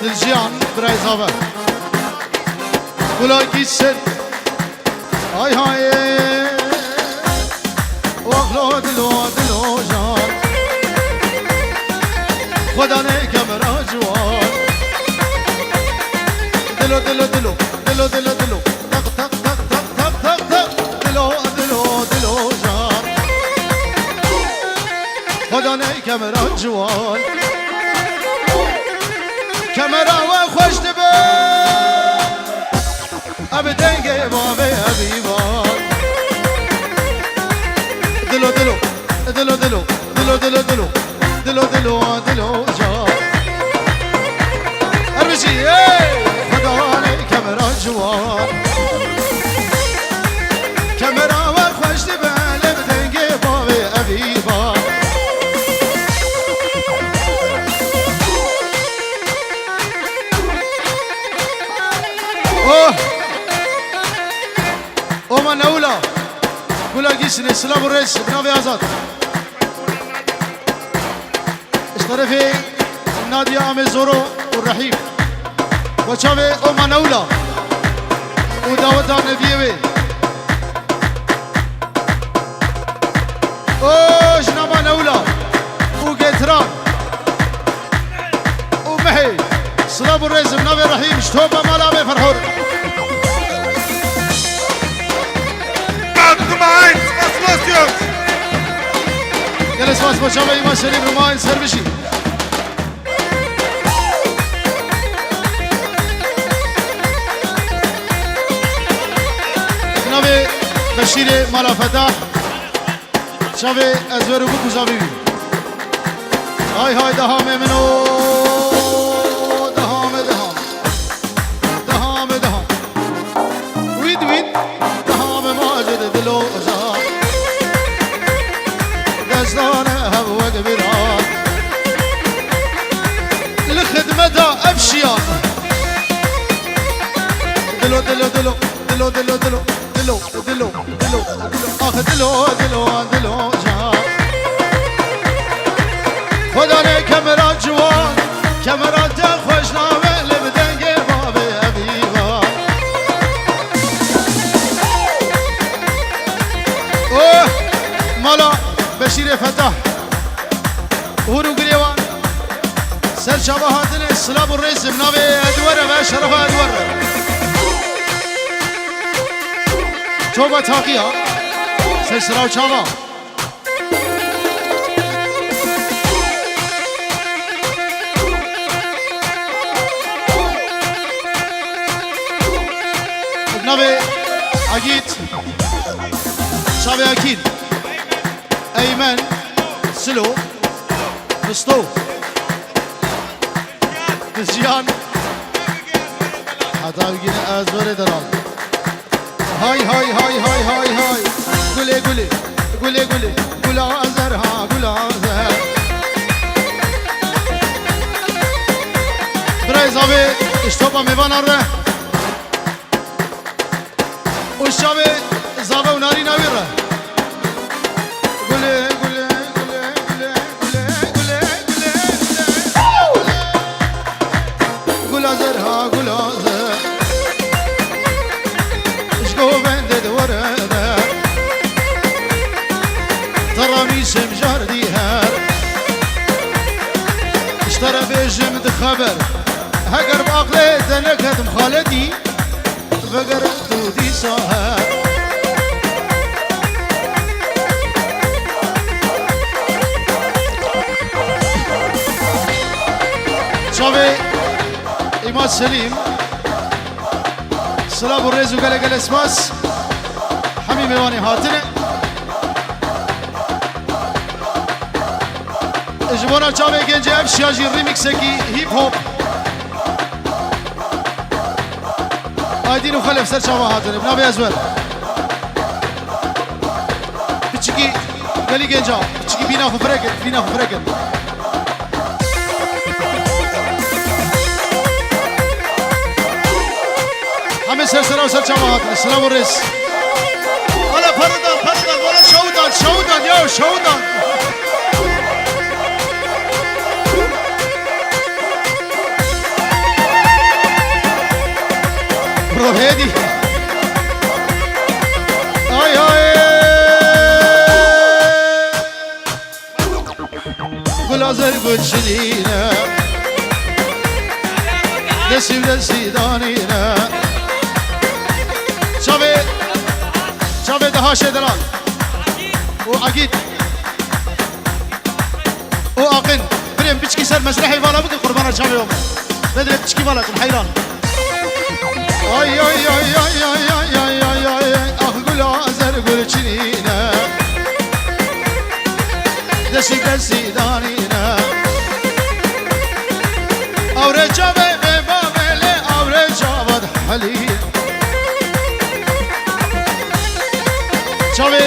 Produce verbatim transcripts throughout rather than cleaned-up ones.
Dilciyan, birayê zave. Gula gît ser. Ay hay. Wah lo dilo, dilo jan. Xweda neke min ra ciwan. Dilo, dilo, dilo. Dilo, dilo, dilo. Tak, tak, tak, tak, tak, tak, tak. Dilo, dilo, dilo jan. Xweda neke min ra ciwan. Kemera we xweş dibe. Ev dengê bavê evî va. Dilo, dilo, dilo, dilo, dilo, dilo, dilo, dilo, dilo, dilo, ca. Her bijî, ey! Xweda neke min ra ciwan. Kemera we xweş dibe, lê bi dengê bavê evî va. Oh! Oma Newla. Gula Gîsnê, silav û rêz, bi navê Azad. Ji terefê Nadia Amê Zoro û Rehîm. Bo çavê Oma Newla û daweta neviyê wê. O ji nava Newla û Gêtiran û Mihê. Silav û rêz, bi navê Rehîm, ji topa mala me Ferhor. Abdullah, spas, spas. Gelek spas bo çavê Îmam Selîm, Rûmayîn, ser bijî. Navê Beşîrê mala Fetah. Çavê ez were bû ku zavî bî. Hay hay dehamê min o, dehamê deham. Dehamê deham. Wît wît, dehamê Macid dilo ca. Destane hev wek bira. Li xidmeta ev şiya. Dilo, dilo, dilo, dilo, dilo, dilo, dilo. Dilo, dilo, dilo, ax dilo, dilo, dilo, ca. Xweda neke min ra ciwan, kemera te xweş nabe, lê bi dengê bavê evî va. Oh, mala Beşîrê Fetah. Hûr û girê wan. Ser çava hatine, silav û rêzim navê Edwere ve, şerefa Edwere. Çoba taqiya. Ser sira û çava. Navê Agît. Çavê Akîn. Eymen. Silo. Misto. Jiyan. Heta bigîne ez were delal. Hay, hay, hay, hay, hay, hay. Gulê, gulê, gulê, gulê. Gula zer ha, gula zer. Birayê zavê, ji topa mêvanan re. Û çavê zave û narîna wî re. Gulê, gulê, gulê, gulê, gulê, gulê, gulê, gulê. Gula zer ha, gula zer. Ji govendê di were de. Teramîşim jardî her. Ji te re bêjim di xeber. Heger bi aqlê te neketim xaletî. Vegere tu dîsa her. Çavê Îmad Selîm, silav û rêz û gelek gelek spas. Hemî mêvanê hatine. Ji bona çavê gencê ev şiya jî remixekî hip hop. Aydîn û Xelef ser çava hatine. Bi navê Ezwer. Piçikî gelî genca. Piçikî bîna xwe fireket. Bîna xwe fireket. Hemê ser sera û ser çava hatine. Silav û rêz. Wala pere dan, pere dan. Wala şewdan, şewdan ya, şewdan. Êdî. Ay, ay. Gula zer gul çinîne. Desî desî danîne. Çavê, çavê daha şedelal. O agit. O aqin. Birê piçkî ser mezrehê vala bikin, qurbana çavê o. Vedre piçkî vala kin, heyran. Ay, ay, ay. Ah, gula zer gul çinîne. Desî desî danîne. Awre çavê ve bavele, awre çavat halî. Çavê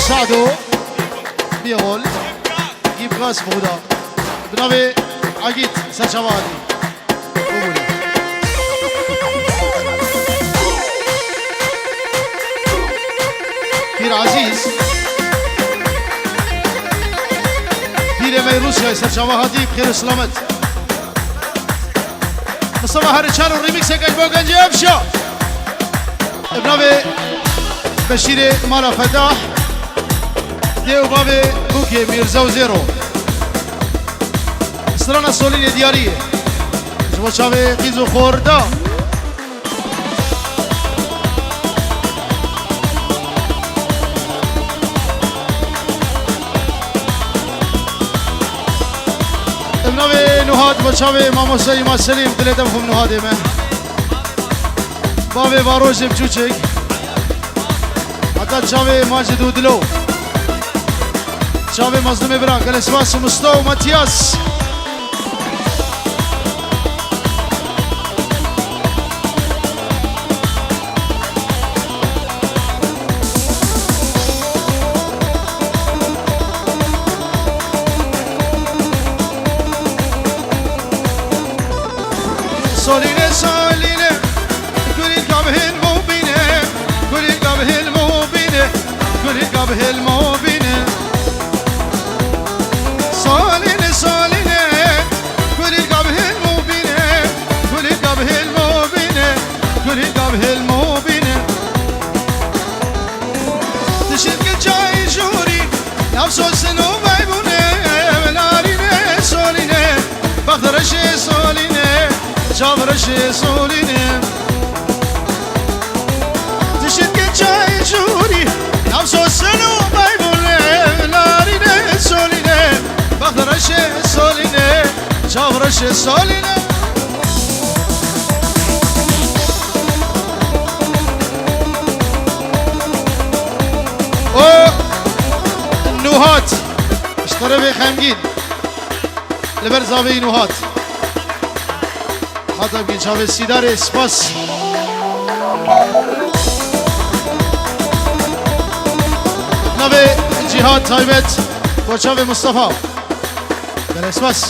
Sado. Biyol. Gîbgas Buda. Bi navê Agît serçava hatî. Bibûne. Pîr Ezîz. Pîrê me Rûsyayê serçava hatî, bi xêr û selamet. Mustafa Hariçan û remixek ji bo gencê Evşa. Bi navê Beşîrê Mala Fedah. Dê û bavê Bûkê Mîrze û Zêro. Strana solînê diyarî ye. Ji bo çavê qîz û xorda. Bi navê Nuhat bo çavê mamoste Îma Selîm, dilê te bixwim Nuhadê me. Bavê Varojê biçûçik. Heta çavê Macid û Dilo. Çavê Mazlûmê bira, gelê spas Musto û Matiyas. Solîne, solîne, kulîlka bihêl mobîne, kulîlka bihêl mobîne, kulîlka bihêl mobîne. Solîne, solîne, kulîlka bihêl mobîne, kulîlka bihêl mobîne, kulîlka bihêl mobîne. Dişit ki çay jûrî, nav sosin û meybûne, narîne, solîne, bext reşê solîne, çav reşê solîne. Dişit ki çay jûrî, nav sosin û meybûne, narîne, solîne, bext reşê solîne, çav reşê solîne. O Nuhat, ji terefê xemgîn, li ber zaveyî Nuhat. Hata bigin çavê Sîdarê, spas. Navê Cîhat taybet, bo çavê Mustafa. Gelek spas.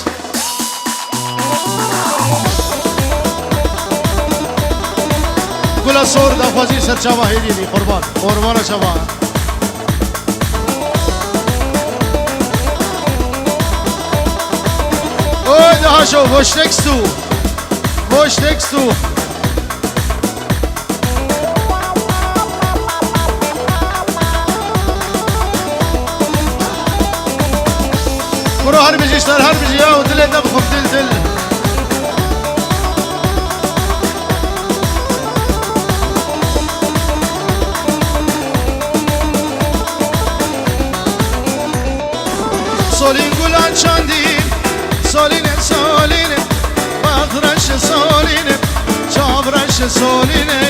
Gula sor daxwazî ser çava hêdî dî, qurban. Qurbana çava. Oy, daha şo, voştekstu. Voştekstu. Kuro her bijî, ji te re her bijî ya, û dilê te bixwe, dil, dil. Solîn gulan çandî, solîne, solîne, bext reşe solîne, çav reşe solîne.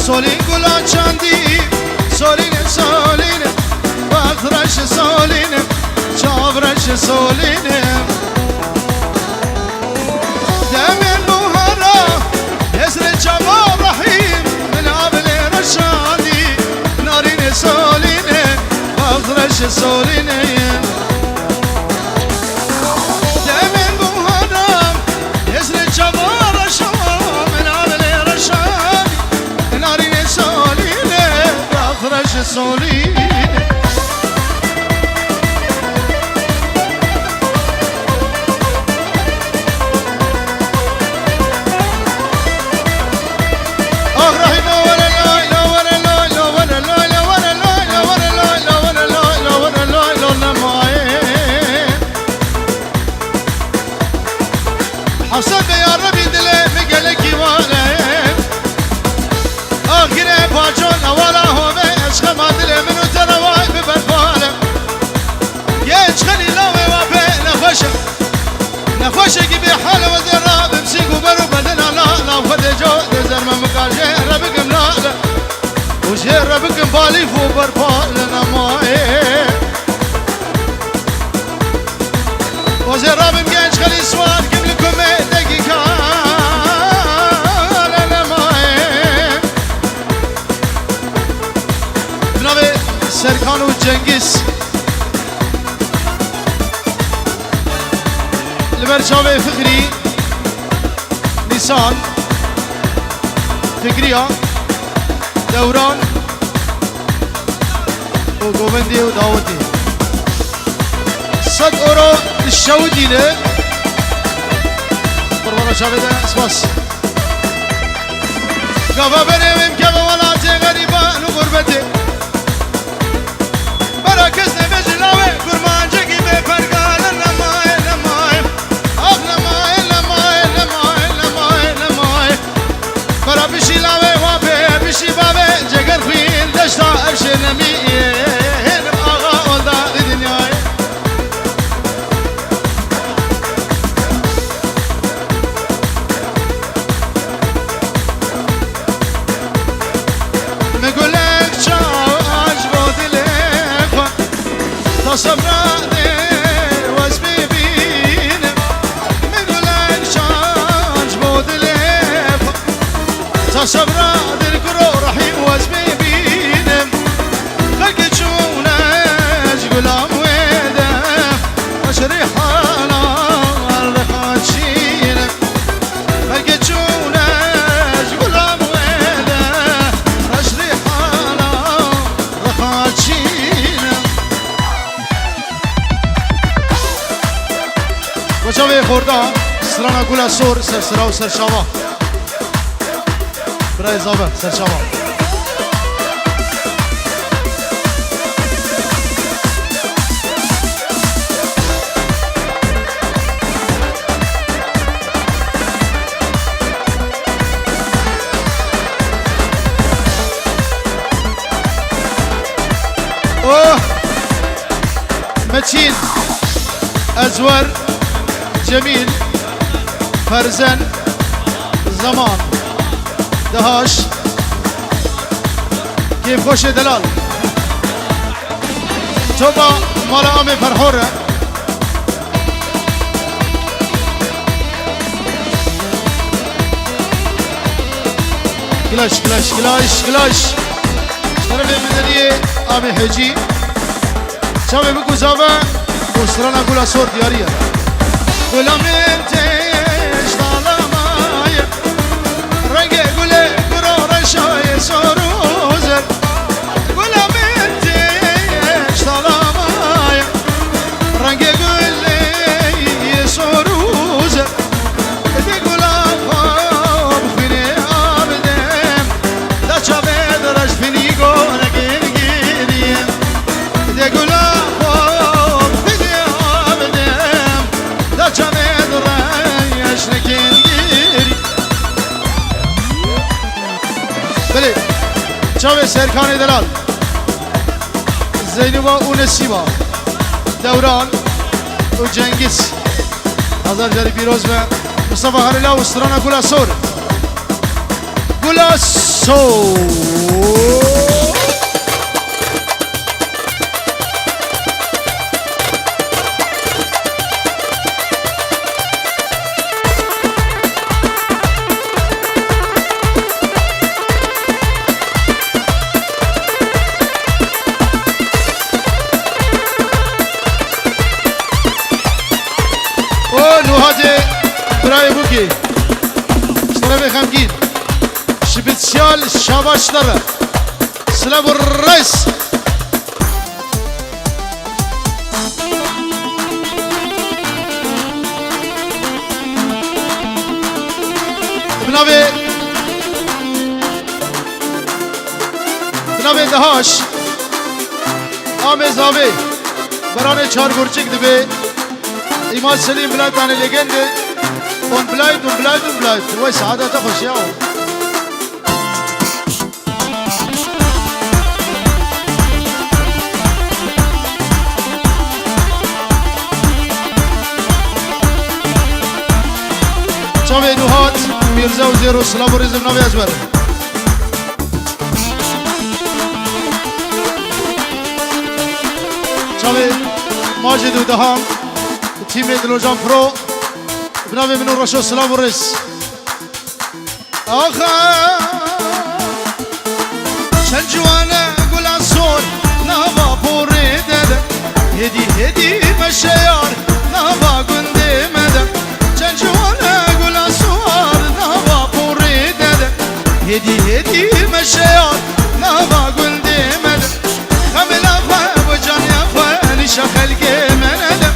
Solîn gulan çandî, solîne, solîne, bext reşe solîne, çav reşe solîne. Demên buhara, hezrê çava Rehîm, min avilê reşanî, narînê solînê, bext reşê solînê. Demên buhara, hezrê çava reşan, min avilê reşanî, narînê solînê, bext reşê solînê. Sed be ya Rebî dilê min gelekî wan e. Axire paçon ewala hove ez xema dilê min û te re way bi berpale. Genç xelî lawê wa pê nexweş e. Nexweşekî bê hal e wezê rabim sîng û ber û bedena la la xwedê co dê zerme min ka jê re bikim la la. Û jê re bikim balîf û berpale nemayê. Wezê rabim genç xelî swar kim li kumê degî kale nemayê. Bi navê Serkan û Cengiz. Li ber çavê Fikrî, Nîsan, Fikriya, Dewran û Govendê û Dawitê. Sed euro li şewitî li. Qurbana çavê de spas. Gava berê wê bikeve welatê xerîban û xurbetê. Bera kes nebêje lawê kurmancekî bê pergale nemaye, nemaye. Ax nemaye, nemaye, nemaye, nemaye, nemaye. Bera bişî lawê wa pê, bişî bavê ceger xwîn deşta erşê nemî. Axa onda di dinyayê. Min gulek çaw aş bo dilê xwe, ta sebra dê wez bibînim. Min gulek çaw aş bo dilê xwe, ta sebra dir kuro rehîm wez bibînim. Xelkê çûne ji gulam wê de, aşirî halal dixaçîne. Xelkê çûne ji gulam wê de, aşirî halal dixaçîne. Koça vê xorda, strana Gula Sor, ser sira û ser şava. Birayê Zabe, serçava. Oh! Metin, Ezwer, Cemil, Ferzen, Zaman, Dehaş, Kêfxweşê Delal. Topa mala Amê Ferhor e. Klaş, klaş, klaş, klaş. Şerefê medeniyê Amê Hecî. Çavê bikuzave û strana Gula Sor diyarî ye. Gula min têş dalamaye, rengê gulê guro reşayê sor û zer. Gula min têş dalamaye, rengê gulê sor û zer. Dê gula xwe bi xwînê avêdim, da çavê dirêj fînî gorekê girî. Dê gula xwe bi xwînê avêdim, da çavê dirêj nekên girî. Belê, çavê Serkanê Delal. Zeynûba û Nesîba, Dewran û Cengiz. Hezar carî pîroz be. Mustafa Halila û strana Gula Sor. Gula Sor. O Nuhadê birayê Bûkê. Ji terefê xemgîn. Spesyal şabaşlere. Silav û reis. Bi navê, bi navê Dehaş, Amê Zavê, beranê Çargurçik dibe, Îmad Selîm Bilatanê Legende, Und bleibt und bleibt und bleibt. Wey saada te xweş ya. Çavê Nuhat, Mîrze û Zêro, silav û rêzim navê ez werim. Çavê Macid û Dehan, tîmê Dilocan Pro, bi navê min û Reşo silav û rêz. Axa, çend ciwan e gula sor nava porê de de. Hêdî hêdî meşe yar nava gundê me de. Çend ciwan e gula sor nava porê de de. Hêdî hêdî meşe yar nava gundê me de. Xemila xwe bi caniya xwe nîşa xelkê me nede.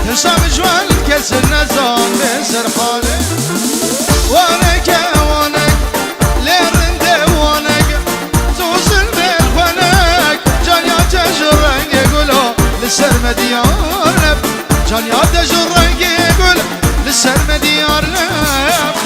Tirsa min ji wan kes nezan bê ser xalê. Waneke wanek, lê rindê wanek, tu zilmê xwenek, caniya te ji rengê gula, li ser me diyar neb. Caniya te ji rengê gula, li ser me diyar neb.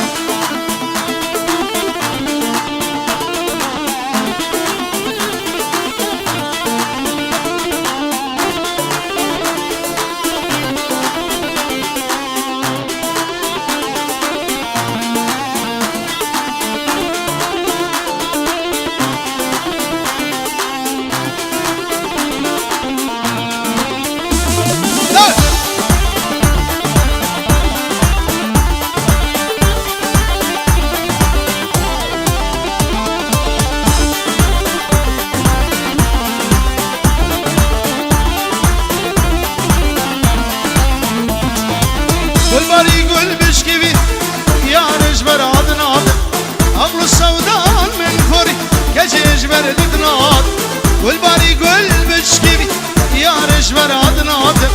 Gulbarî gul bişkivî, yar ji ber adin adin. Aql û sewdan min xurî, keçê ji ber didin ad. Gulbarî gul bişkivî, yar ji ber adin adin.